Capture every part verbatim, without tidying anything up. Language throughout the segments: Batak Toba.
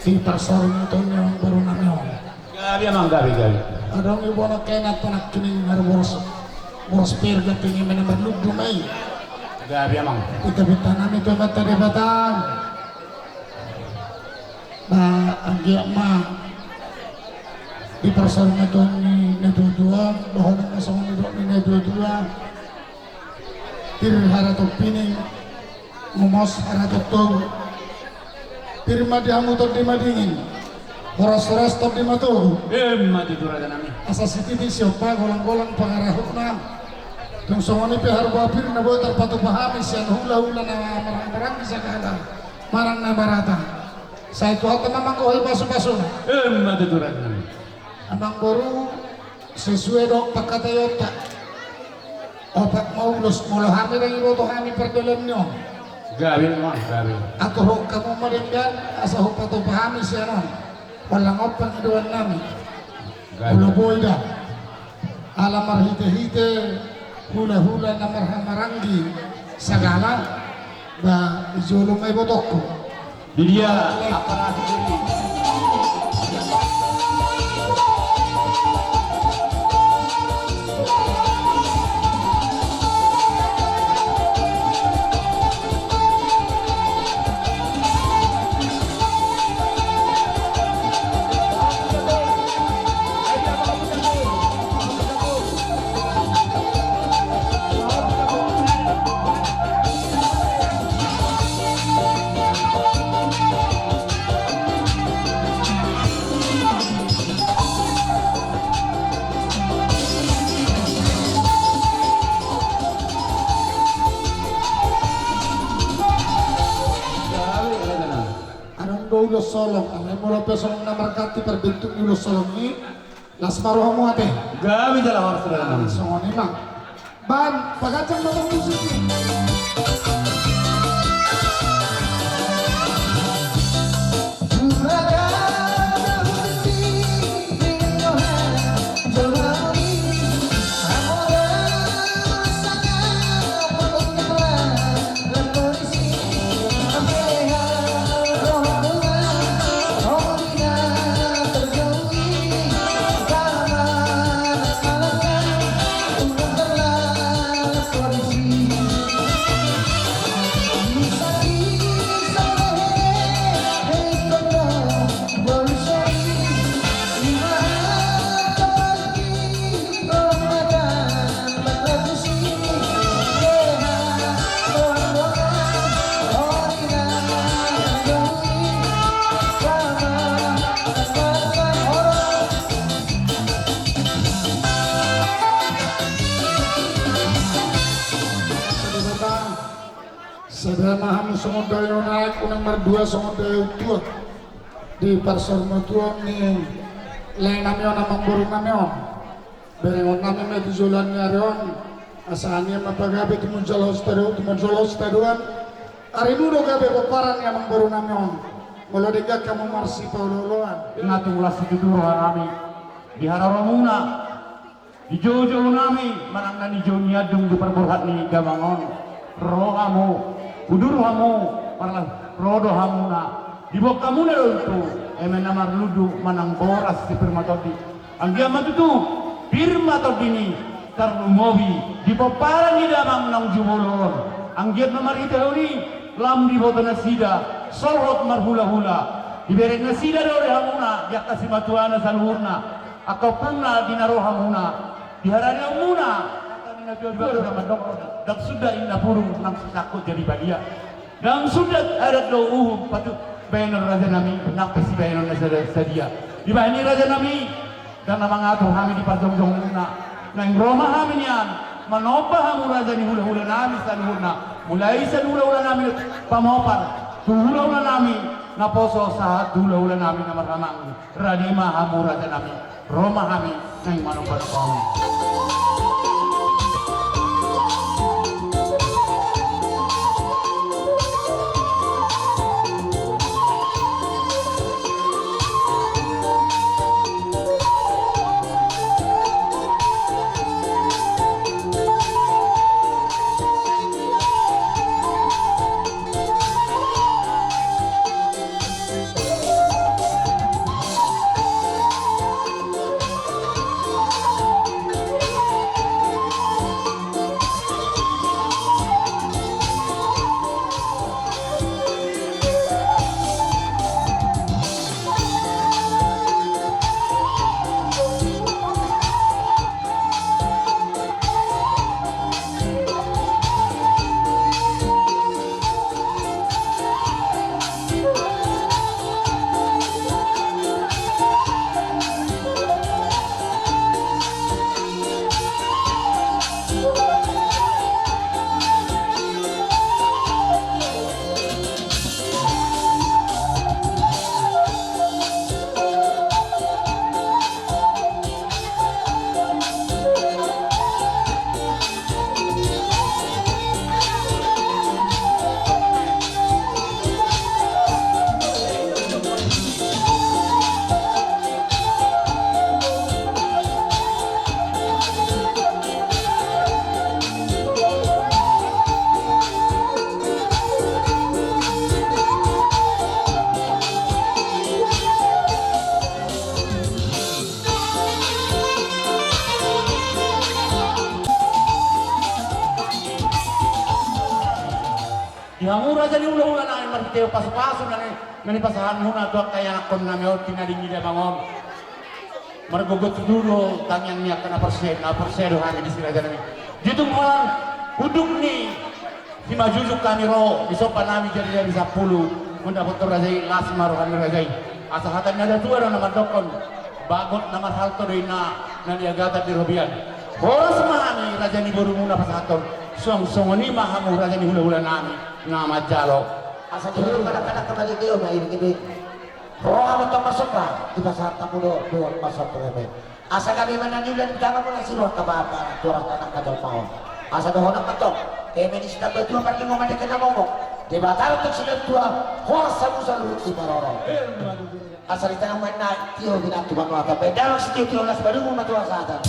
Di parsaurmatuaon ni amangboru nami on. Gabe amang, gabe, gabe. Adong i bona kena tanah kining aru boros, boros perga tinggi mena marlundu mai. Gabe amang. Kita bintang nami tu mata Debata. Ba anggiat ma di parsaurmatuaon ni natuatua, dohonon ma songon nidok ni natuatua. Pir harato pining, momos harato togu. Pir ma di hamu tondi madingin, horas-horas tondi matogu. Emma tutu raja nami. Asa sititi siompa, golang-golang pangarahutna. Tung songon i pe harba pir na boi tarpatupa hami sian hula-hula na marhaha-maranggi sagala manang na marata. Sai Tuhanta ma manggohi pasu-pasuna. Emma tutu raja nami. Amangboru, sesuai dohot pangkataionta, opat ma ulos, molo hami ndang iboto hami pardalan ni on. Gabe ma, gabe. Aturhon hamu ma denggan asa hupatupa hami sian on. Holan on pangidoan nami. Gabe. Molo boi da. Ala marhite-hite hula-hula na marhaha-maranggi sagala, ba di jolo ma ibotongku. Di dia aparasi diri. Adong do ulos solong, alai molo pe songon na marganti parbentuk ni ulos solong i, las ma rohamu ate. Gabe jala horas. Songon i ma. Baen, paganjang ma musik i. Sada ma hamu songon daion aek, unang mardua songon daion tuak. Di parsaurmatuaon ni lae nami on, amangboru nami on. Berengon nami ma di joloan ni ari on. Asa anian ma pagabe tumundalhon sitadoan, tumundalhon sitadoan. Arimu do gabe pomparan ni amangboru nami on. Molo denggan hamu marsipaolo-oloan. Nga tung las situtu roha nami di haroromuna. Di joujou nami manang na nijou nian dung di parborhat ni gabang on. Ro hamu, udur hamu, marlas ro do hamuna. Diboan hamuna do tutu eme na marlundu manang boras si pir ma tondi. Anggiat ma tutu pir ma tondini tarlumobi di pomparan ni damang naung jumolo on. Anggiat ma marhitehon i lam diboto nasida solhot marhulahula. Dibereng nasida do di hamuna di angka simatuana saluhutna. Angka ompungna di na ro hamuna, di haranianmuna. Hata ni natuatua do na mandok, ndang suda inna pudung nang sisangkut jadi badia. Ndang suda adat do uhum patut baenon raja nami, nang pe sibaenon na sada sadia. Dibahen i raja nami, ndang na mangatur hami di parjongjongmuna. Naeng ro ma hami nian manomba hamu raja ni hulahula nami saluhutna. Mulai sian hulahula nami pamopar, tu hulahula nami naposo sahat tu hulahula nami na marhahamaranggi. Rade ma hamu raja nami, ro ma hami naeng manomba hamu. Raja ni hulahula nami, marhite pasupasu na ni, na nipasahatmuna tu angka ianakhon nami on, tinading ni damang on. Margogot tutu do tangiang ni angka na porsea, na porsea do hami disi raja nami. Di tung holan unduk ni Simanjujung hami ro, disomba nami jari-jari sampulu, mandapothon raja i, las ma roha ni raja i. Asa hata ni na datua do na mandokkon, bagot na marhalto do inna na niagatan di robean. Horas ma hami raja ni borumuna pasahathon, suang songon i ma hamu raja ni hulahula nami na manjalo. Asa di hulu kadang-kadang kembali dia ma ini gini. Roha ma tong masomba, dipasahat hamu do, dua masomba. Asa gabe ma na niula di tanganmuna, siroha bapa, tu angka na angka jolma on. Asa dohonon ma tong, eme ni sitambatua parningoman, dengke na momok. Debata do tong sitambatua, horas hamu saluhut siparorot. Asa di tanganmu na tio binatu manuata, pe dalan sitio-tio las badumu matua satan.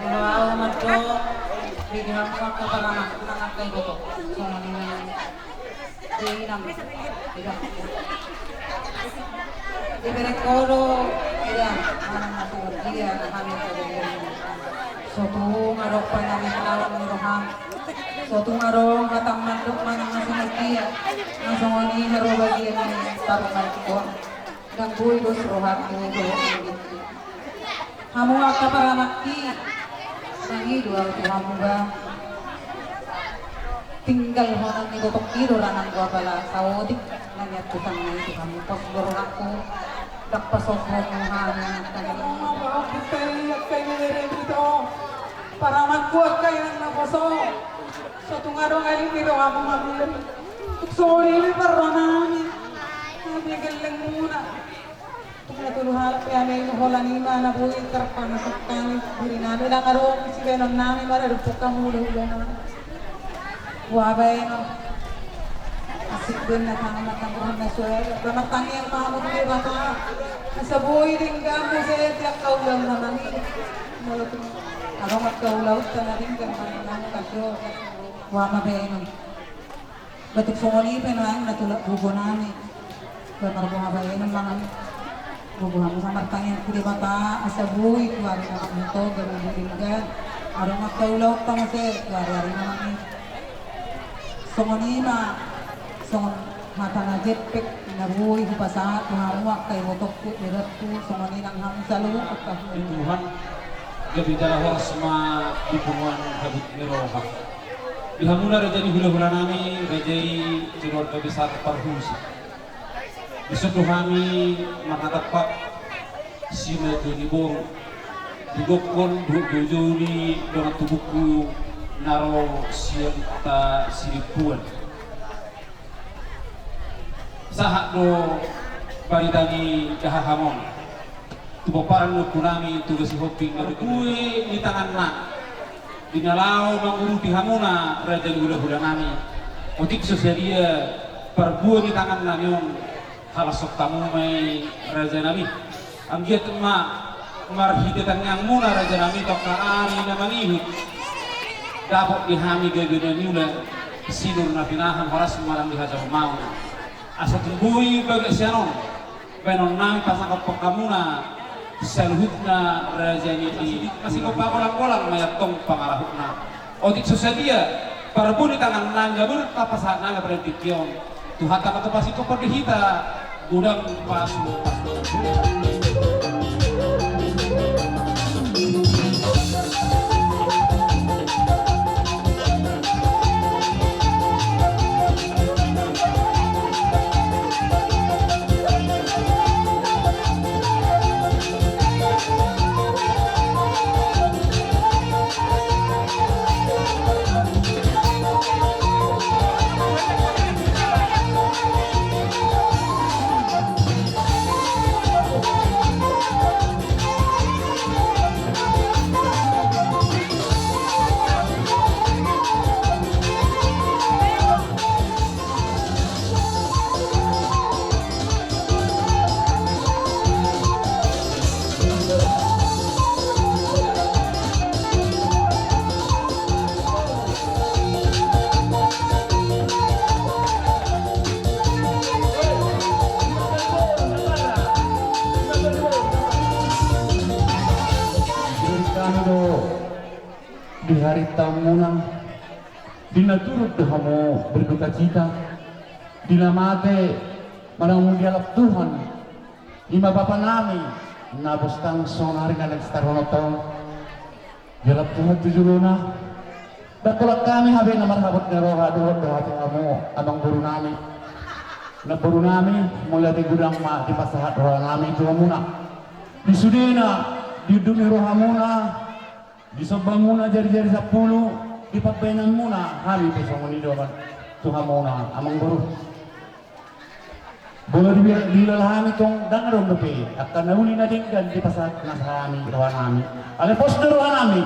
Molo au mandok, di hamu angka paranak, nang angka iboto. Songon i nang. Di inang. Ida. Dibereng ho do, ida, manang na songon dia, na hami pajadian. So tung adong panarihon ni roham. So tung adong hata mandok manang na songon dia, na songon i na ro bagian ni tarumangkon. Ndang boi dos rohangku dohot. Hamu angka paranakki, mangido au tu hamu ba. Tinggal holan ni gotokki do ranangku, apala saotik na nian tu tangan i tu hamu, pos do rohangku. Ndang pasombu hamu angka. Adong ma ba huputei angka i, bereng ito. Paranakku angka i nang naposo. So tung adong alim ni rohamu mamulen. Tuk songon i ma parrohanami. Hami gellengmuna. Tung na tolu halak pe hami holan i ma na boi tarpanasok hami. Diri nami ndang adong sibaenon nami, maradophon hamu hulahula nami. Boha baenon. Asik do na tangan na tangan na suara. Martangiang ma hamu tu Debata. Asa boi denggan muse di angka ulaon na mangihut. Molo tung adong angka ulaonta na denggan manang na mangihut. Boha ma baenon. Ba tung songon i pe nang na tulak gogo nami. Ba marboha baenon ma hami. Gogo hamu sa martangiang tu Debata asa boi tu ari na mangihut on gabe boi denggan. Adong angka ulaonta muse tu ari-ari na mangihut. Songon i ma, songon hata na jempek na boi hupasahat tu hamu angka ibotongku, ibotongku, songon i nang hamu saluhut angka. Tuhan, gabe jala horas ma di punguan habot ni roha. Di hamuna raja ni hulahula nami, raja i keluarga besar Parhusip. Dison do hami marnatampak simatua ni boru, didokkon dohot boru ni dongan tubungku na ro sian Huta Sidempuan. Sahat do barita ni dahahamon tu pomparan ni ompu nami, tu Sihombing, na bue ni tangan nami di na laho mangurupi hamuna raja ni hulahula nami. Otik so sadia parbue ni tangan nami on, halashon hamu ma i raja nami. Anggiat ma marhite tangiangmuna raja nami, tu angka ari na mangihut dapot di hami gabe na niula, sinur na pinahan, horas ma nang di hajolmaon. Asa tung boi bagas sian on baenon nami pasangkap hamuna saluhutna raja ni i. Masihol pagolang-golang ma i antong pangarahutna. Otik so sadia parbue ni tangan nami, gabe tapasahat nami partingkian on. Tuhanta ma tu pasingkop di hita, godang pasu. Di harintaonmuna, di na turut do hamu berdukacita, di na mate manang dialap Tuhan, i ma bapanami na bostang sonari na naeng sitaruhononta on. Dialap Tuhan tu jolona. Ndang holan hami hape na marhabot ni roha dohot do hata hamu amangborunami, namborunami, mauliate godang ma dipasahat rohanami tu hamuna. Di sudena, di unduk ni rohamuna, disombamuna jari-jari sampulu, di pambahenanmuna, hami pe songon i do ma tu hamuna amangboru. Molo di, dihilala hami tong ndang adong dope angka na uli na denggan dipasahat hami rohanami. Alai pos do rohanami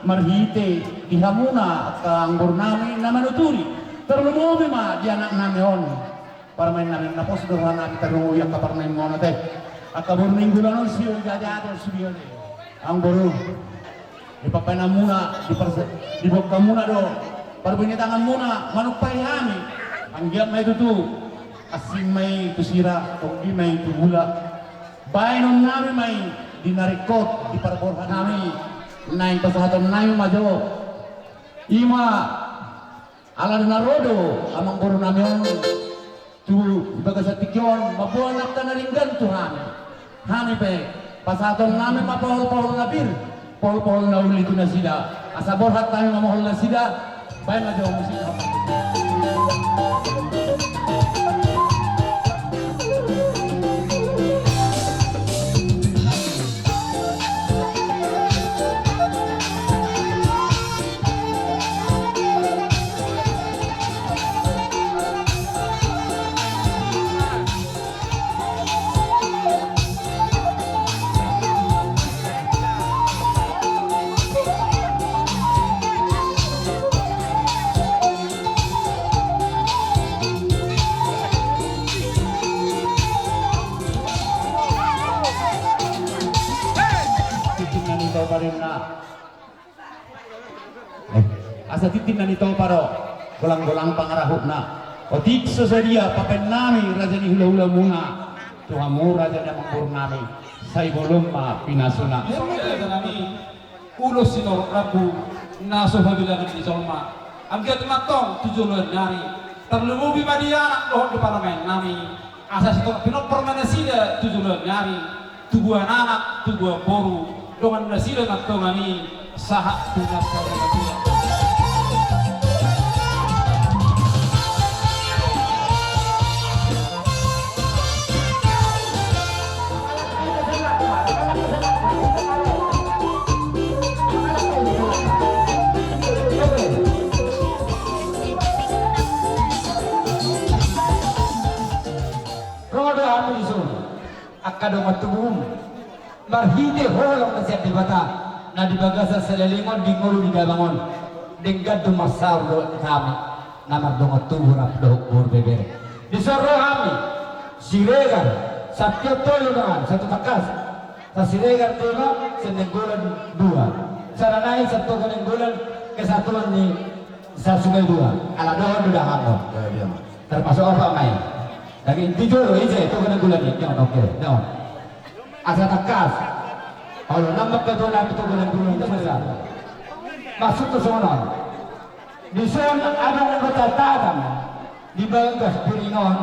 marhite di hamuna angka amangborunami na manuturi, tarlumobi ma di anaknami on. Parumaennami, na pos do rohanami tarlumobi angka parumaenmuna on ate. Angka boru Nainggolan on, sihol jajadon sude ate. Amangboru, di pambahenanmuna, di parsa-, di bongkamuna do parbintanganmuna manumpahi hami. Anggiat ma i tutu, asing ma i tu sira, tonggi ma i tu gula. Baenonnami ma i di na ringkot, di parborhat nami, naeng pasahatonnami ma jo. I ma ala na ro do amangborunami on tu bagasan tingki on mamboan angka na denggan tu hami. Hami pe pasahatonnami ma pahol-pahol na pir, pahol-pahol na uli tu nasida, asa borhat hami mamohol nasida. Baen ma jo musik. Tintin na nitopa do inna. Eh, asa tintin na nitopa do golang-golang pangarahutna. Otik so sadia papaennami raja ni hula-hulamuna tu hamu raja ni amangborunami, sai bolon ma pinasuna. Ulos sitorop rambu na so habilangan ni jolma. Anggiat ma antong tu joloan ni ari, tarlumobi ma di anak dohot di parumaennami, asa sitorop pinompar ma nasida tu joloan ni ari, tubuan anak, tubuan boru, dongan nasida ma antong i sahat tu nasa na matua. Ro do hami dison, angka dongan tubum, marhite holong na sian Debata na di bagasan saleleng on, di ngolu di damang on, denggan do marsaor dohot hami na mardongan tubu rap dohot boru bebere. Dison ro hami, Siregar, Santiotto Lima, Santo Tangkas, Sa Siregar Lima, Sian Nainggolan dua, Sa Ranai, Santo Nainggolan, kesatuan ni Sa Sungai dua, ala dohot do damang on. Termasuk opat ma i. Daging di jolo ise, Toga Nainggolan i, on, oke, on. Asa tangkas. Olo, nambak ketua nami Toga Nainggolan i, asa. Maksud tu songon on. Dison adong anggo catatan di bagas piringon,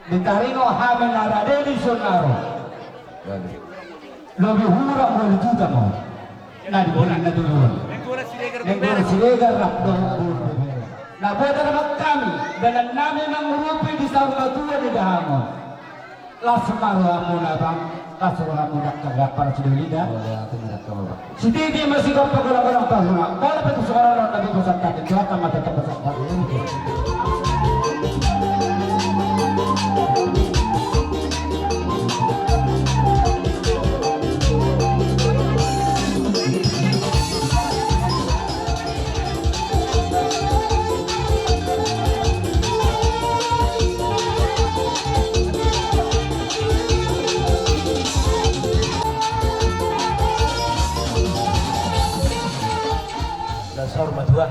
ditaringot hami na rade dison na ro. Lobi hurang ualu juta ma na di bona na duluan. Nainggolan Siregar rap dohot boru bebere. Na boha tarbahen hami, dalan nami mangurupi di saur matua di damang on. Las ma rohamuna bang, las rohamuna angka gampar sidoli da. Sititi ma sigompa golang-golang pahuna. Bola pe tu songon on na bibosanta, di Tuhan ma tetap bersama. Saur matua.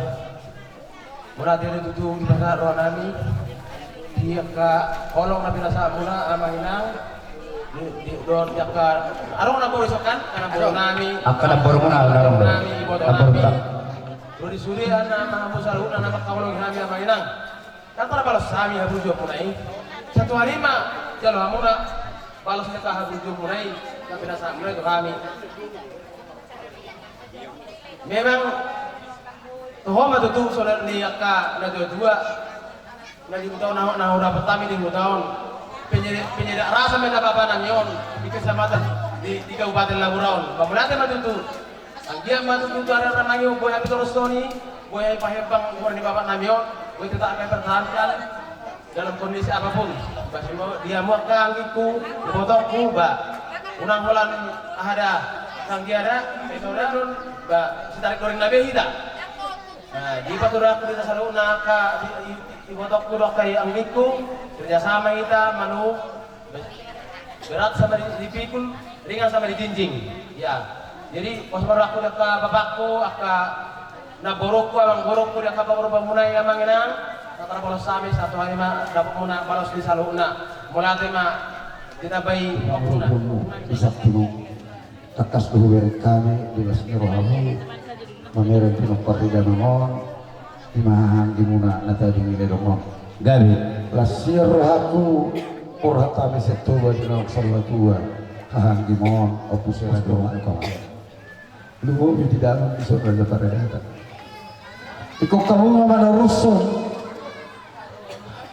Mauliate do tutu dipasahat rohanami di angka holong na pinasahatmuna, amang inang. Di, di, dohot di angka, adong na boru ison kan? Angka na boru nami. Angka na boru muna, adong do. Nami, iboto nami. Dua di sude anna ma hamu saluhutna na mangkaholongi hami amang inang. Ndang tarbalos hami haburjuonmuna i. Satu hari ma jalo hamuna balos ni angka haburjuonmuna i. Na pinasahatmuna i tu hami. Memang toho ma tutu songon ni angka na tua-tua. Na di huta on na, na hudapot hami di huta on. Penyede-, penyedap rasa ma na bapa nami on di kecamatan, di, di Kabupaten Labura on. Ba mauliate ma tutu. Anggiat ma tutu tu ari na mangihut boi hami torus songon i, boi hami pahembang umur ni bapa nami on, boi tetap hami pertahankan dalam kondisi apapun. Ba di hamu angka anggingku, ibotongku, ba unang holan aha da, anggiat da, ito da, ba sitarik goring na be hita. Nah, di paturangku di hita saluhutna angka i-, i-, ibotongku dohot angka anggingku, kerjasama hita, manu, berat sama di, dipikul, ringan sama dijinjing. Ya. Jadi, pos baru aku angka bapakku, angka namborungku, amangborungku, di angka pamoruonmuna i amang inang, na tarbalos hami, satu hari ma dapotmuna balos ni saluhutna. Mauliate ma, ditambai waktu na. Tangkas do hubereng hami di las ni rohamu, mamereng pinompar ni damang on, ima hahaanggimuna na tading i ledong on. Gabe. Las ni rohaku, borhat hami sian Toba di naung saur matua, hahaanggimon, Ompu Sera dohot hamu. Lumobi di damang dison Raja Paradaton. Ingkon hamu ma manarushon.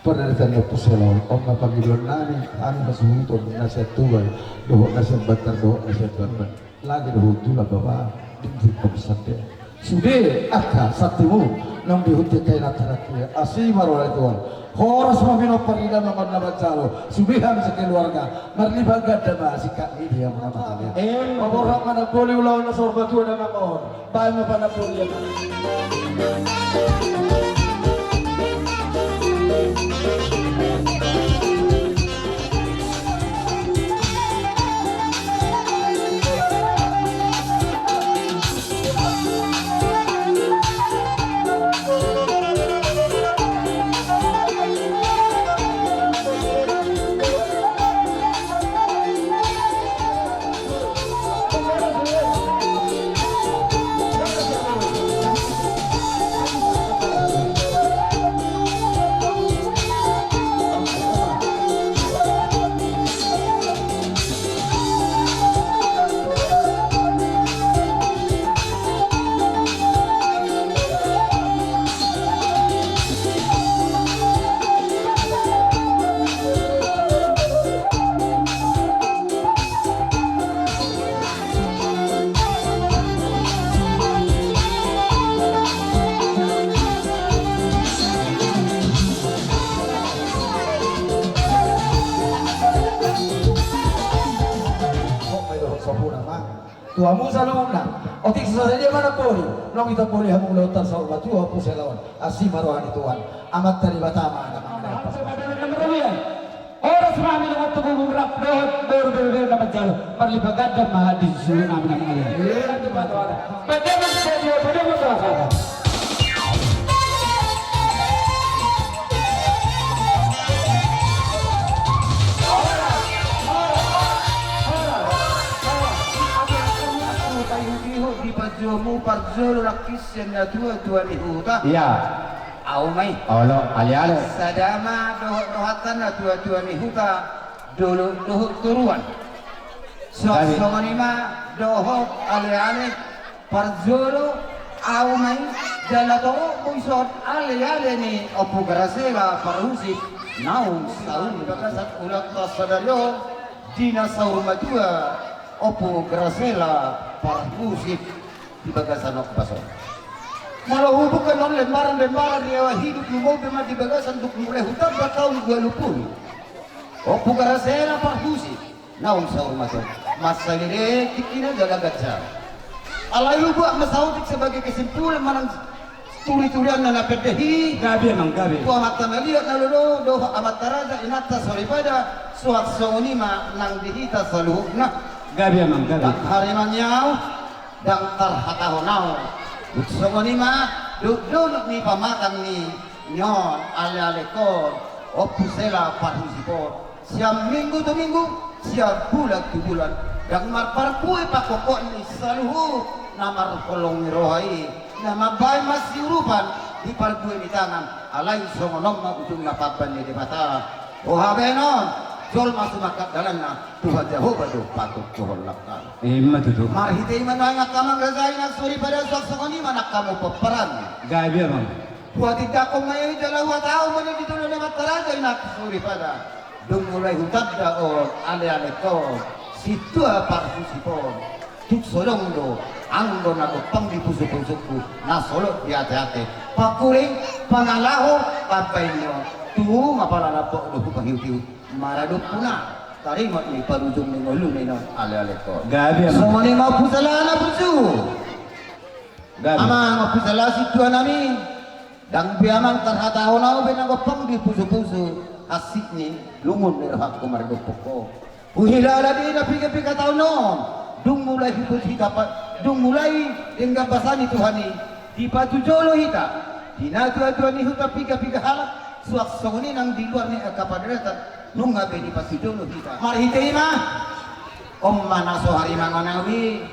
Paradaton ni Ompu Sera on, on ma pangidoan nami, hami hasuhuton na sian Toba i, dohot na sian Bantar, dohot na sian Tuan. Lagi dohot tulang bapa, dingding pangusande. Sude angka santimu, naung dihut angka inanta nangkin, asi ma roha ni Tuhan. Horas ma pinompar ni damang on na manjalo, sude hami sekeluarga, marlipat ganda ma singkat ni dia muna matanya. Paborhat ma na boli ulaon na saur matua damang on. Baen ma panambolian. Tu hamu saluhutna, otik so sadia ma na boli, naung ita boli hamu ulaonta saur matua Ompu Sera on, asi ma roha ni Tuhan, Amanta Debata ma na mangalehon. Horas ma hami dohot tu gubung rap dohot boru bere-bere na manjalo, marlipat ganda ma di suhut nami na mangalehon. Pede ma sadia, pede ma sadia. Di pajuamu parjolo nangkin sian na tua-tua ni huta. Iya. Au ma i. Olo, ale-ale. Sada ma dohot rohanta na tua-tua ni huta, dolok dohot toruan. Songon i ma dohot ale-ale. Parjolo, au ma i, jala torop do dison ale-ale ni Ompu Grasela Parhusip, naung saur di bagasan ulaonta sadari on, di na saur matua Ompu Grasela Parhusip di bagasan ombas on. Molo hubuka on lembaran-lembaran riwayat hidup, lumobi ma di bagasan dung mulai hutamba taon dua pulu. Ompu Grasela Parhusip. Naung saur matua. Masa lele tingkina jala ganjang. Alai hubuat ma saotik sebagai kesimpulan manang turi-turian na pende i. Gabe amang, gabe. Tu amanta na liat na lolo, dohot amanta raja, inanta soripada, suang songon i ma nang di hita saluhutna. Gabe amang, gabe. Dang harimaniau, dang tarhatahon au. Dung songon i ma, dung dolok ni pamatang ni, nion, ale-alekon, Ompu Sera Parhusip on. Sian minggu tu minggu, sian bulan tu bulan, dang marparbue pangkokoan ni saluhut Na marholong ni roha i, na mambahen masiurupan di parbue ni tangan, alai songon on ma ujungna pambahen ni Debata. O habaenon, jolma sumangkat dalanna, Tuhan Jahowa do patut tu hollangna. Ima tutu. Marhite i ma nuaeng angka amang raja i nang soripada, suang songon i ma nang hamu pomparan. Gabe amang. Buat indakon ma i jala huhatahon ma di tondina ni amanta raja i nang soripada. Dung mulai hutanda on alealengkon, sintua parhusipon. Tung so adong do anggo na gompang di pusupusungku, na solot di ateate, pangkuling, pangalaho, pambahen ni on. Tung apala lambok do hupaihutihut. Maradophuna, taringot ni parujung ni ngoluna i non alealengkon. Gabe amang. Songon i ma Ompu Sala na burju. Gabe. Amang Ompu Sala sintua nami. Ndang be amang tarhatahon ahu be na gompang di pusupusu, hansit ni lungun ni rohangku mardophon ho. Huhilala di na piga-piga taon on, dung mulai hita, dung mulai denggan basa ni Tuhan i, dipatujolo hita di natuatua ni huta piga-piga halak, suang songon i nang di luar ni angka paradaton, nunga be dipatujolo hita. Marhite i ma, on ma na so harimangon ahu i.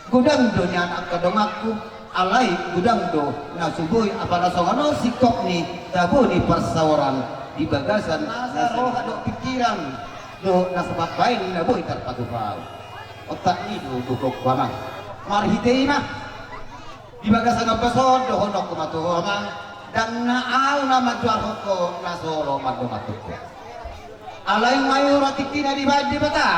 Godang do nian angka donganku, alai godang do na so boi, apala songon on singkop ni tabo ni parsaoran di bagasan nasa roha dohot pingkiran, dohot na so mambahen na boi tarpatupa ahu. Otak ni do dohononku amang. Marhite i ma, di bagasan ombas on dohononku ma tu ho amang, ndang na ahu na manjuarhon ho na so olo mandonganhon ho. Alai ma i hura tingki na dibahen Debata.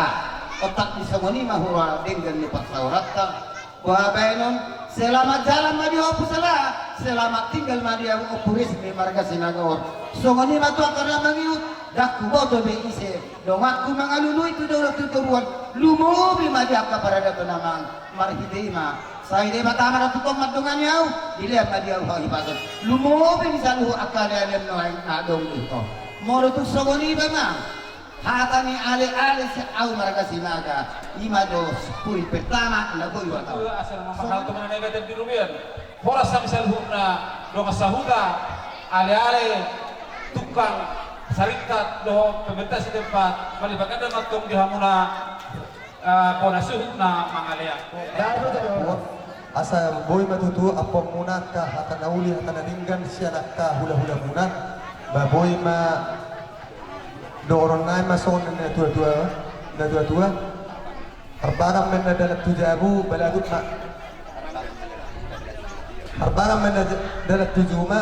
Otak ni songon i ma hura denggan ni parsaoranta. Boha baenon, selamat jalan ma di ho Ompu Sala, selamat tinggal ma di ahu Ompu Resmi marga Sinaga on. Songon i ma tu angka na mangihut, ndang huboto be ise donganku mangalului tu dolok tu toruan, lumobi ma di angka paradaton amang. Marhite i ma, sai Debata ma na tongtong mandongani ahu, dilean ma di ahu hahipason. Lumobi di saluhut angka alealean nuaeng na adong di huta on. Molo tung songon i ba amang, hata ni aleale sian ahu marga Sinaga, i ma do poin pertama na boi huhatahon. Asa na mambahen tu mana negatan di rumian. Horas hami saluhutna dongan sahuta, aleale, tukang, saringkat dohot pemerintah setempat, mauliate ma antong di hamuna. Ah, bona suhut na mangalean. Asa boi ma tutu ampuonmuna angka hata na uli, hata na denggan sian angka hulahulamuna. Ba boi ma dohonon nai ma songon na tuatua, na tuatua. Harbarang ma inna dalan tu jabu, balatuk ma. Harbarang ma inna dalan tu juma,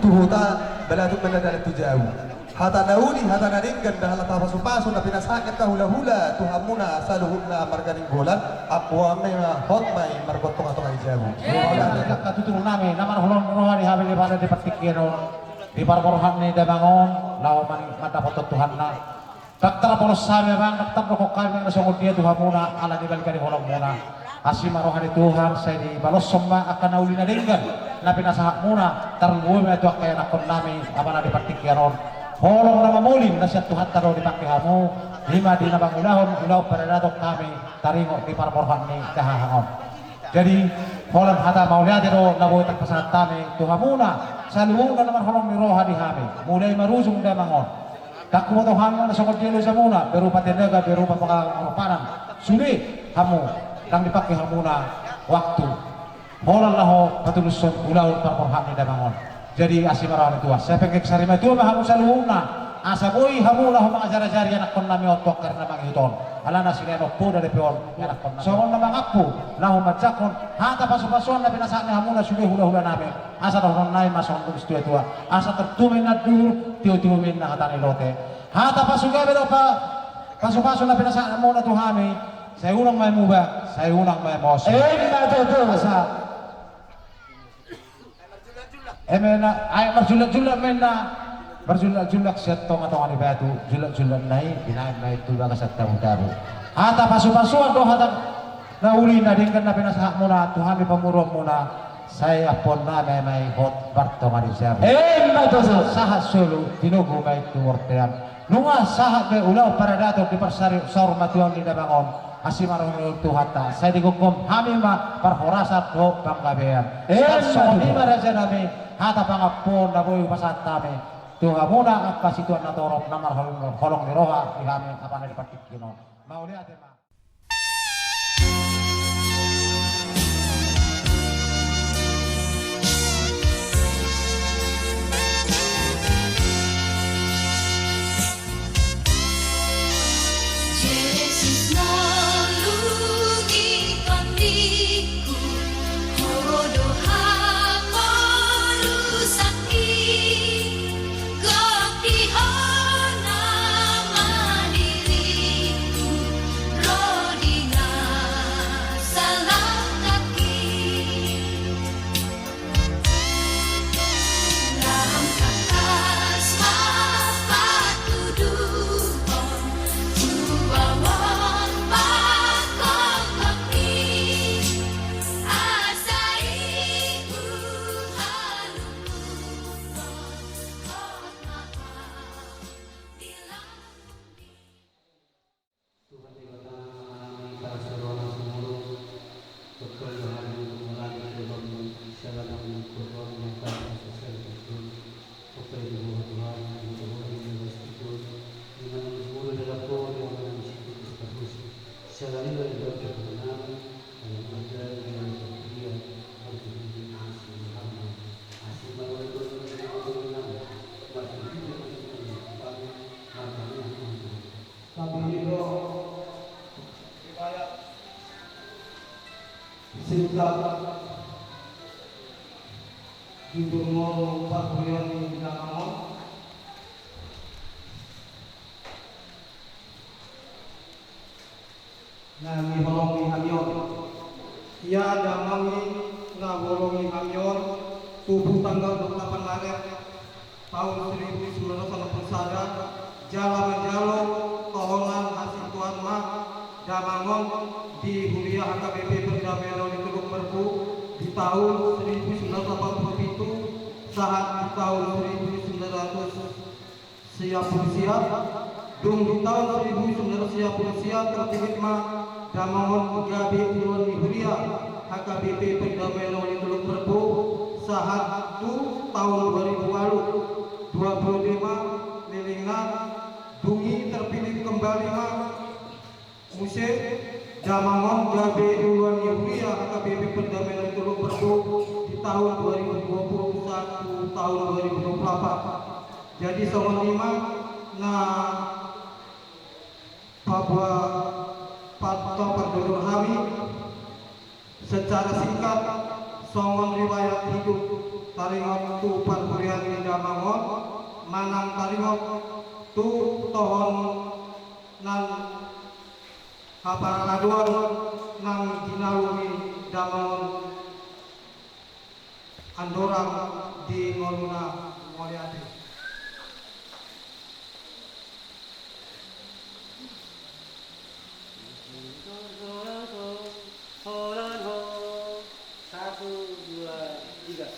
tu huta, balatuk ma inna dalan tu jabu. Hata na uli, hata na denggan, da hata pasupasu na pinasahat ni angka hulahula tu hamuna saluhutna marga Nainggolan, ampuon ma i, hot ma i margontongatonga i jabu. Eh, angka tutur nami na marholong ni roha di hami di pada di partingkian on, di parborhat ni damang on, laho mandapothon Tuhanna. Ndang tarpolos hami amang, ndang tardokhon hami na songon dia tu hamuna ala ni balga ni holongmuna. Asi ma roha ni Tuhan, sai dibaloshon ma angka na uli na denggan na pinasahatmuna, tarlumobi ma tu angka ianakkonnami apala di partingkian on. Holong na mamolin na sian Tuhanta do dipangke hamu, i ma di na mangulahon ulaon paradaton hami taringot di parborhat ni dahahang on. Jadi holan hata mauliate do na boi tarpasahat hami tu hamuna saluhutna na marholong ni roha di hami, mulai marujung damang on. Ndang huboto hami na songon dia lojamuna, berupa tenaga, berupa pangalaman, sude hamu, ndang dipangke hamuna waktu holan laho patulushon ulaon parborhat ni damang on. Jadi asi ma roha ni Tuhan, sai penggeng sari matua ma hamu saluhutna, asa boi hamu laho mangajarajari ianakkonnami on tu angka ari na mangihut on. Alana silean on poda dope on ianakkonnami. Songon na mangampu laho manjangkon hata pasupasuan na pinasahat ni hamuna sude hulahulanami. Asa dohonon nai ma songon na dungkon ni situatua: Asa tartubu ma inna anduhur, tiutubu ma inna hata ni lote. Hata pasugabe do pa-, pasupasu na pinasahat hamuna tu hami, sai unang ma i mubak, sai unang ma i mose. Emma tutu. Asa, emma na, ai marjulakjulak ma inna, marjulakjulak sian tongatonga ni batu, julakjulakna i binahen ma i tu bagasan tabutabu. Hata pasupasuan do hata na uli na denggan na pinasahatmuna tu hami pamoruonmuna, sai ampuonnami ma i hot martonga ni jabu. Emma tutu. Sahat solu tinogu ma i tu bortean. Nunga sahat be ulaon paradaton di parsaur matuaon ni damang on. Asi ma roha ni Tuhanta, sai digomgom hami ma parhorasan dohot panggabean. Emma tutu. Songon i ma rajanami hata pangampuon na boi hupasahat hami tu hamuna angka situan na torop na marholong ni roha di hami apala di partingkian on. Mauliate ma. Tapi ini, bro, riwayat singkat di Gunung Parhurian di Damangon. Na niholongi hami on. Ia damang i na huholongi hami on, tubuh tanggal dua puluh delapan Maret tahun seribu sembilan ratus enam puluh sada, jala manjalo tohonan hasintuan ma damang on di Huria H K B P Perdamaian Loli Teluk Merbu di tahun seribu sembilan ratus delapan puluh pitu, sahat di tahun seribu sembilan ratus sia puluh sia, dung di tahun seribu sembilan ratus sia puluh sia terpilih ma damang on gabe uluan ni huria H K B P Perdamaian Loli Teluk Merbu sahat tu tahun dua ribu walu, dua puluh lima lelengna, dung i terpilih kembali ma muse damang on gabe uluan ni huria H K B P Perdamaian Loli Teluk Merbu di tahun dua ribu dua puluh satu, tahun dua ribu dua puluh delapan. Jadi songon i ma na paboa pato pardodor hami secara singkat songon riwayat hidup taringot tu parhurian ni damang on, manang taringot tu tohonan hapararadoan nang jinalo ni damang on andorang di ngoluna. Mauliate. Satu, dua, tiga.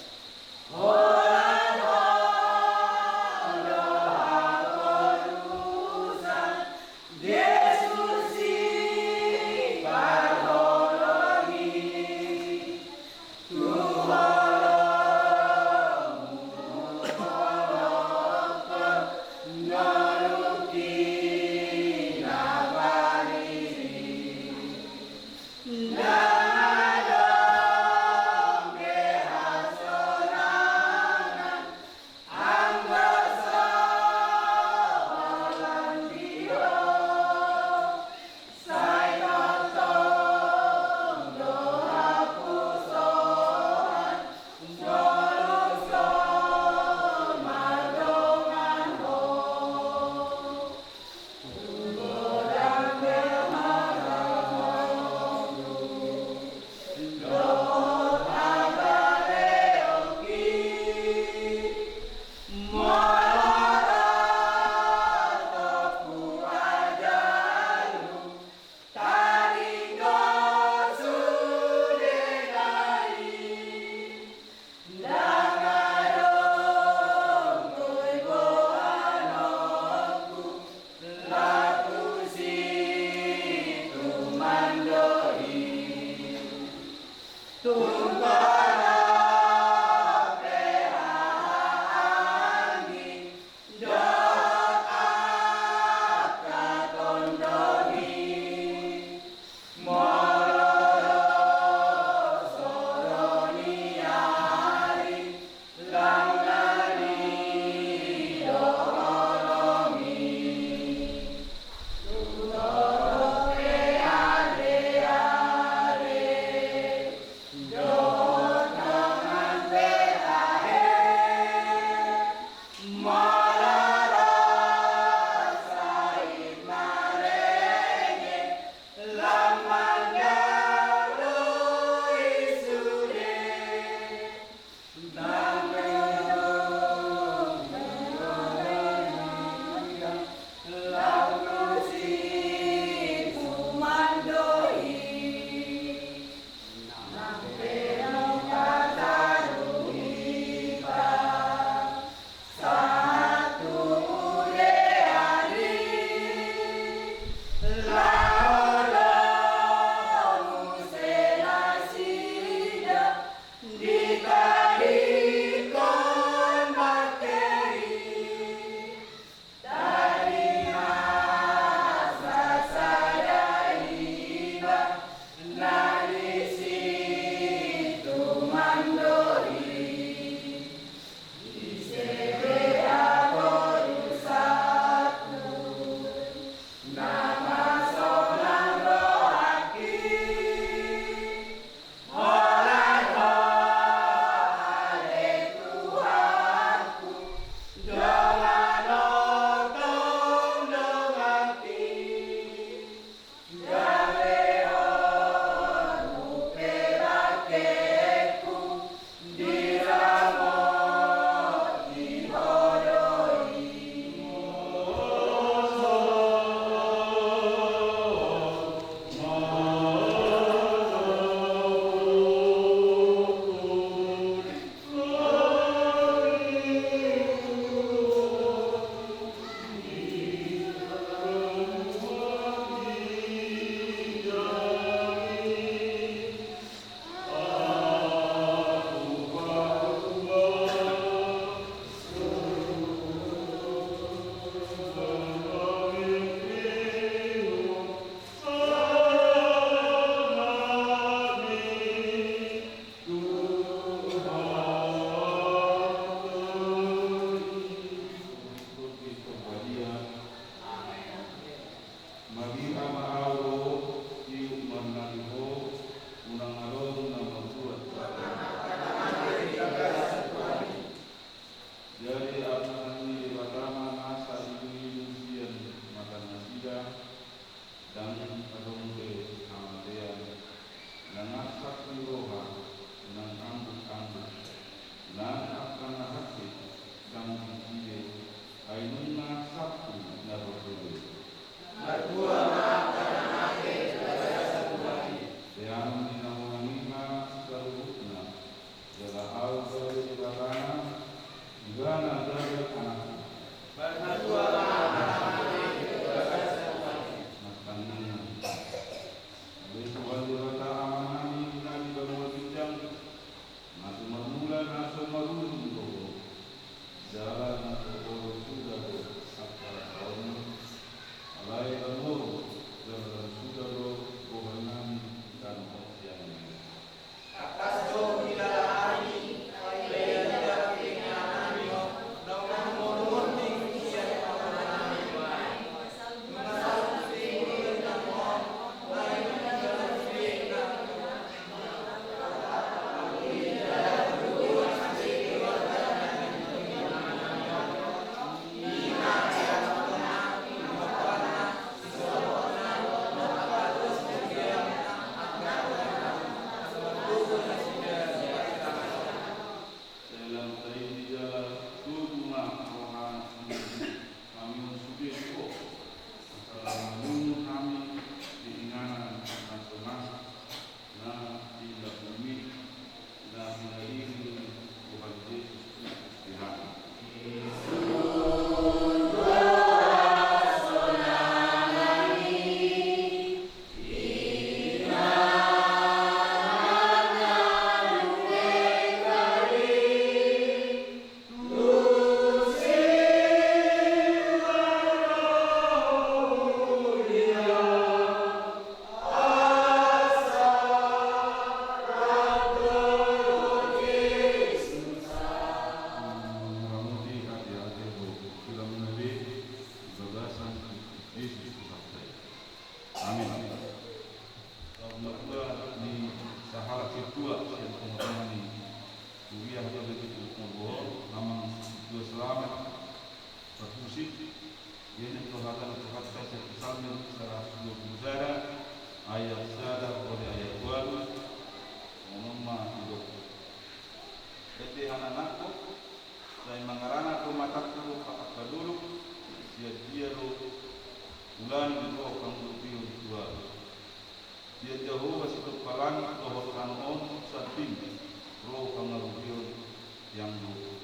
Sian Jahowa sitompa langit dohot tano on, sanding ro pangarugion, ianggo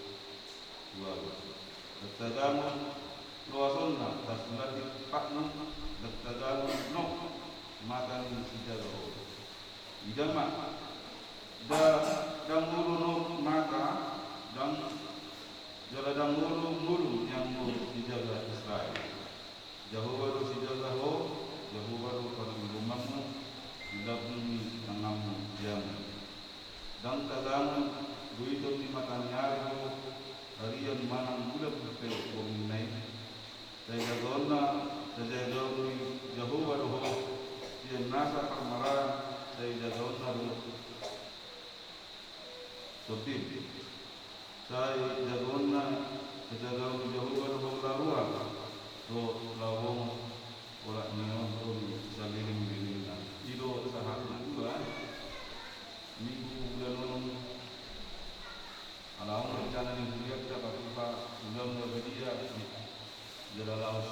ualu. Ndang tagangon loasonna, tasulati patmu, ndang tagangon nok mata ni sijaga ho. Ida ma, ndang, ndang olo nok mata, ndang, jala ndang olo ngolum ianggo sijaga Israel. Jahowa do sijaga ho, Jahowa do parlindunganmu di lambung ni tanganmu, ianggo ndang tagangon goiton ni mata ni ari ho, arian manang bulan pe borngin na i. Sai jagaonna, sai jagaon ni Jahowa do ho, sian nasa parmaraan, sai jagaonna do. Sanding. Sai jagaonna, sai jagaon ni Jahowa do ho, laruan dohot laho bongot, olat ni on dohot salelenglelengna. I do sahat na dua minggu bulan onom. Ala on rencana ni hurianta patupa ulaon na badia, jala laos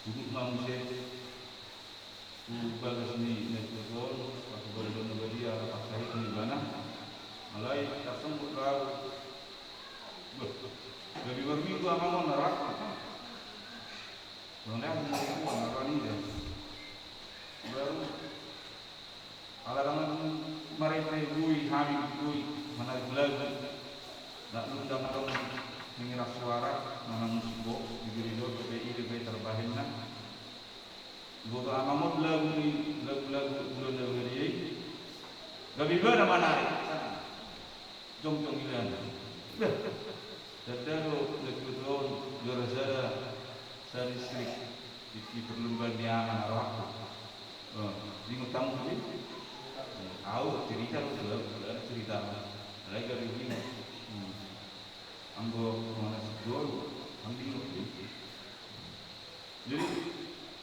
turut ma muse tu bagas ni natuatua on, patupa ulaon na badia, ala parsahit ni ibana. Alai tarsonggot laho. Beh, gabe marminggu amang on na rap. Manglean minggu on na rap i da. Baru ala dang marende boi hami, boi manarik lagu. Ndang, ndang adong pengeras suara, manang musik box di gereja on, dope i dope tarbahenna. Diboto amang on lagu ni, lagu-lagu ulaon na badia i. Gabe ibana manarik. Jongjong ibana. Beh, tanda do natuatua on juara sada sadistrik di, di perlombaan ni amang na rohakku. Oh, ingot hamu i? Au cerita do, cerita. Alai gabe ingot. Hmm. Anggo mana si gol, ambil ingot i. Jadi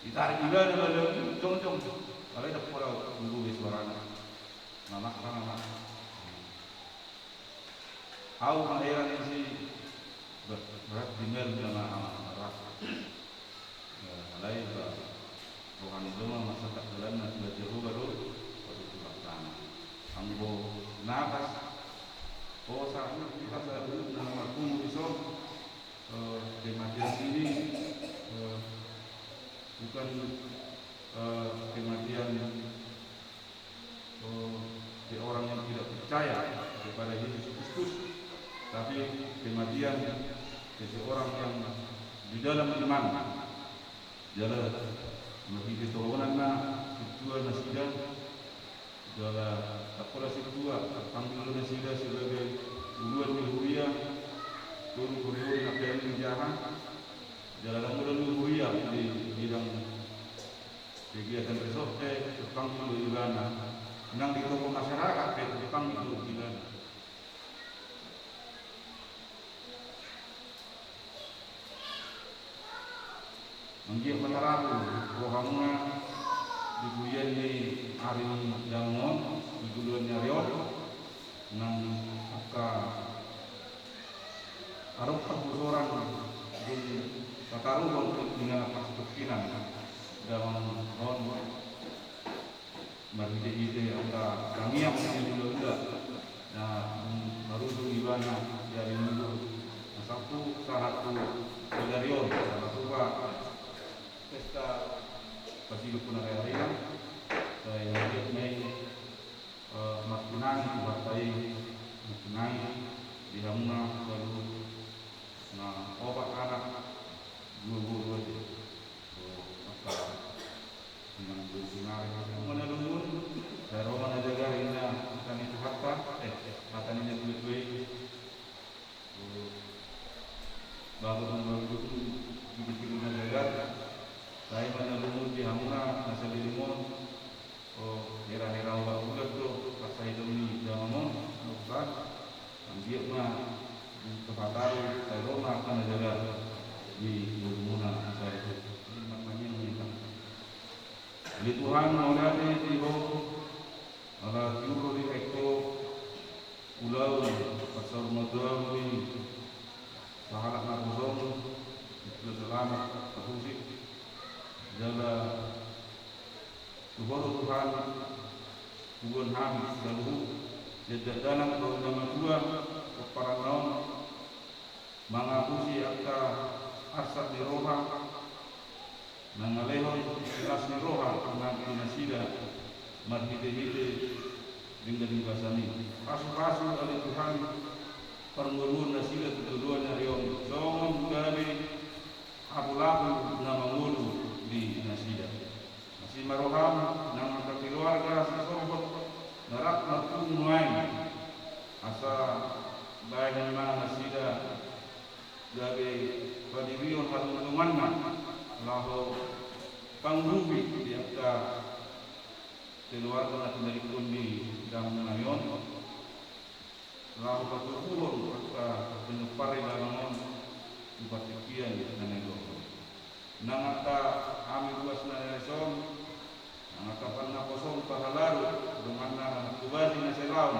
ditarik ibana ma lagu i, jongjong. Alai ndang pola boi be suarana. Mamak, mamak. Au mangheran i si, ber-, berarti mel nama anak. Alai ba roha ni jolma marsangkap dalanna, Tuhan Jahowa do patupa tangan. Anggo napas, hosa, hosa, na marpungu dison, eh, kematian ini, eh, bukan, eh, kematian, eh, dari orang yang tidak percaya kepada Yesus Kristus, tapi kematian dari orang yang di dalam iman. Jala marhite tolonan na sintua nasida, jala ndang pola sintua, tarpanggil do nasida sebagai uluan ni huria, toru huriaon na kali ni jaha, jala ndang pola ni huria di bidang kegiatan resort pe tarpanggil do ibana, nang di tokoh masyarakat pe tarpanggil do ibana. Anggiat ma taradu rohamuna di huria ni ari ni damang on, di joloan ni ari on, nang angka adong parbusoran dung tataruhon tu inganan parsitongkinan damang on. Marhitehite angka tangiang ni hulahula na marujung ibana di ari Minggu na salpu sahat tu sadari on, sahat tu pesta pasidok na ari-arina, sai anggiat ma i, eh, martinangi Tuhanta i, martinangi di hamuna saluhut na opat anak, dua boru aja. Angka inang boru sinari, manalungun, sai ro ma na jagar, ninna hata ni Tuhanta, eh, hata ni natuatua i. Bagot ma bagot, duduk di na jagar, sai manalungun di hamuna na saleleng on. O, hera-hera opat bulan do parsahiton ni damang on, bukan? Anggiat ma di Tuhanta i, sai ro ma angka na jagar di borumuna, sai martangiang ma hita. Ale Tuhan, mauliate di Ho, ala tiur do dibahen Ho ulaon parsaurmatuaon ni sahalak naposom, Tuhan, selamat, tapuji. Jala Tu Ho do Tuhan, huboan hami saluhut, sian dakdanak dohot na matua, pomparanna on, mangapusi angka arsak ni roha, mangalehon las ni roha nang di nasida, marhitehite denggan ni basaM i. Pasupasu ale Tuhan, parngoluon nasida tu joloan ni ari on, songon gabe hapulapul na mangolu di nasida. Asi ma rohaM, nang angka keluarga sisohot na rap marpungu nuaeng, asa bahen ma nasida gabe padirion hatontonganna, laho pangurupi di angka keluarga na pinarikon ni damu nami on, laho patubuhon angka pinompar ni damang on tu partingkian na naeng ro. Nang angka hami ruas na nilai son, nang angka pangaposon pahalaru, donganna na mangkobasi na salaon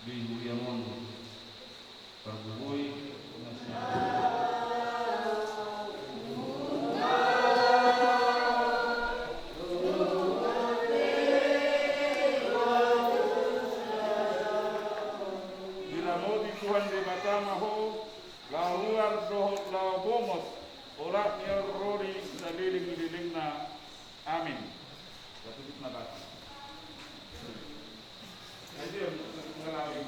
di huriaM on, pargogoi na si Diramoti Tuhan Debata ma ho, laho ruar dohot laho bongos, olat ni on ro di saleleng ni lelengna. Amin. Satu hikmat apa? Ayo, mengalami.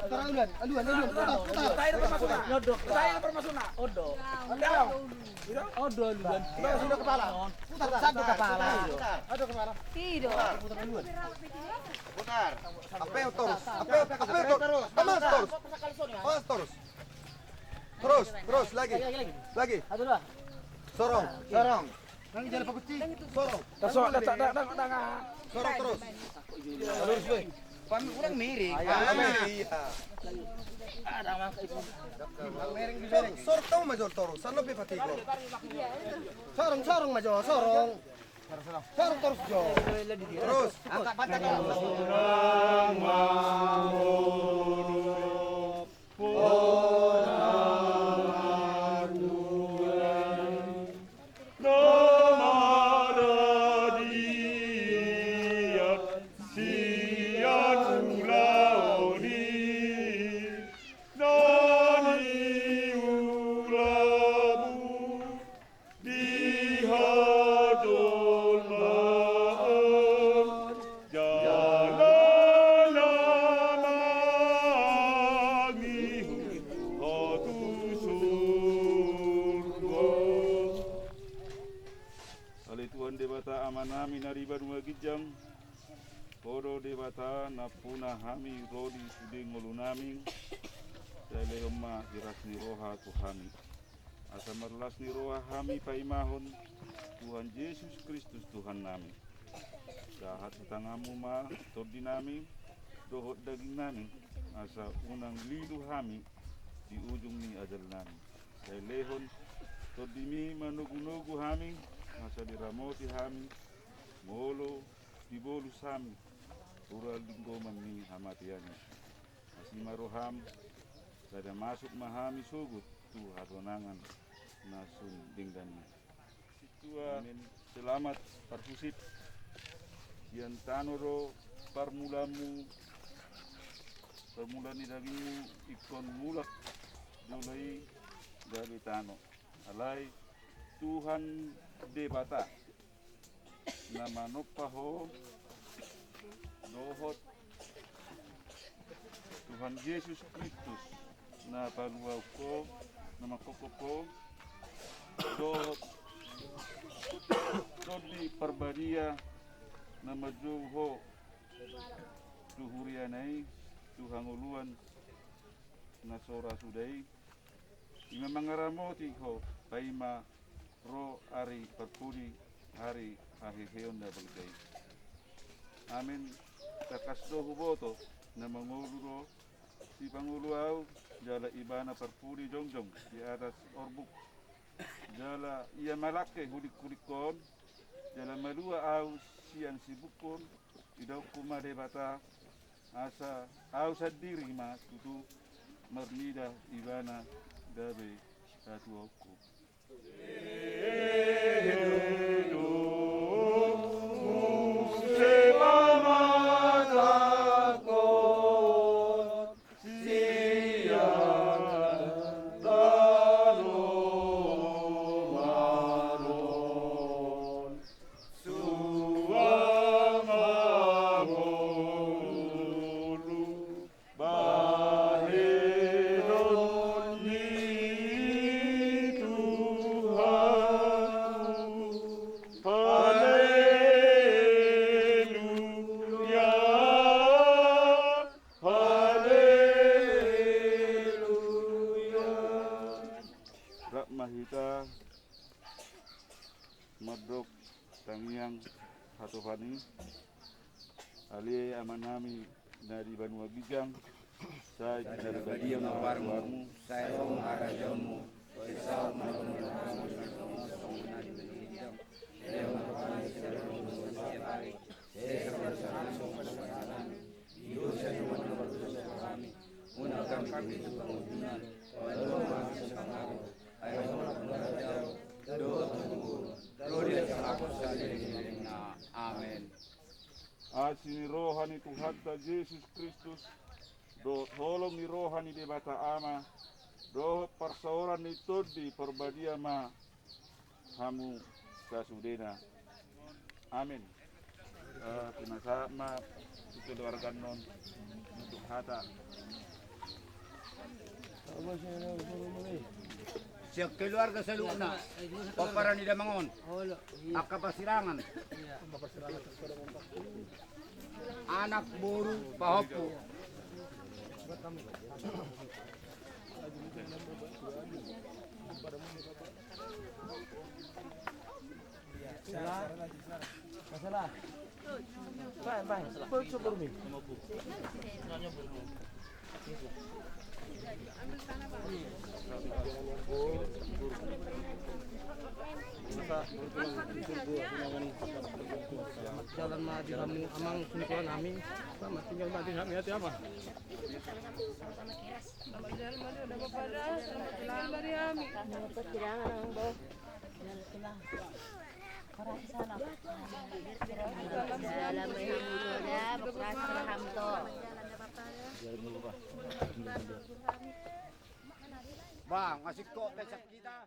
Putar aluan, aluan, aluan, putar, putar. Putar aluan, putar. Putar aluan, putar. Odo. Odo aluan. Sudah, sudah kepala. Putar, putar, satu putar, kepala. Putar. Ada kepala. Tidak. Putar, putar aluan. Putar. Apa yang terus? Apa yang, apa yang terus? Aman terus. Aman terus. Terus, terus lagi. Lagi, lagi, lagi. Lagi. Satu, dua. Sorong. Sorong. Nang jala pakuti. Sorong. Sorong terus, be. Pami kurang miring. Iya. Ada mangka itu. Sor, sor, tau ma jo, sorong. Sana pe patigo. Sorong, sorong ma jo, sorong. Sorong terus jo. Terus. Angkat pantat. Di hajolmaan jala na mangihut ho tu surgo. Ale Tuhan Debata Amanami na di banua ginjang, Ho do Debata nampuna hami ro di sude ngolunami, sai lehon ma hiras ni roha tu hami. Asa marlas ni roha hami paimahon Tuhan Jesus Kristus Tuhannami. Sahat tu tanganmu ma tondinami dohot dagingnami, asa unang lilu hami di ujung ni ajalnami. Sai lehon tondimi manogunogu hami, asa diramoti hami, molo dibolus hami tu linggoman ni hamatean i. Asi ma roham, sada masuk ma hami sogot tu hasonangan na sun denggan i. Sintua, amin. Selamat parhusip. Sian tano do parmulaanmu, parmulaan ni dagingmu ingkon mulak jolo i gabe tano. Alai Tuhan Debata na manompa ho dohot Tuhan Jesus Kristus na paluahon ho, na mangkophop ho, dohot Tondi Parbadia na manjou ho tu huriana i, tu hangoluan na so ra suda i, i ma mangaramoti ho, paima ro ari parpudi, ari haheheon na balga i. Amen. Tangkas do huboto na mangolu do sipangolu ahu, jala ibana parpudi jongjong di atas orbuk. Jala ia malangke hulinghuling on, jala malua ahu sian sibuk on, idaonku ma Debata, asa ahu sandiri ma tutu marnida ibana gabe hatuaonku. Bahenon ni Tuhan. Haleluya, haleluya. Rap ma hita mandok tangiang hatopan i. Ale Amanami na di banua ginjang, sai pinarbadia ma goarmu, sai ro ma harajaonmu, sai saut ma lomo ni rohamu, songon na di banua ginjang. Sesa ma rohanami sian hami, sesa ma dosanami, songon na dosa ni hami, unang hami tuli tu pangunjunan, palua ma hami sian pangago, ai Ho do harajaon, dohot hagogoon, ro di atas saleleng ni lelengna. Amen. Asi ni roha ni Tuhanta Jesus Kristus, dohot holong ni roha ni Debata Ama, dohot parsaoran ni Tondi Parbadia ma hamu sasudena. Amen. Eh, pinasahat ma tu keluarga on untuk hata. Sian keluarga saluhutna, pomparan ni damang on, angka parsirangan, anak, boru, pahompu. Jalan ma di hamu amang sungkuan hami. Selamat tinggal ma di hami ate ama. Selamat tinggal ma di hami. Bang, masih kok besok kita.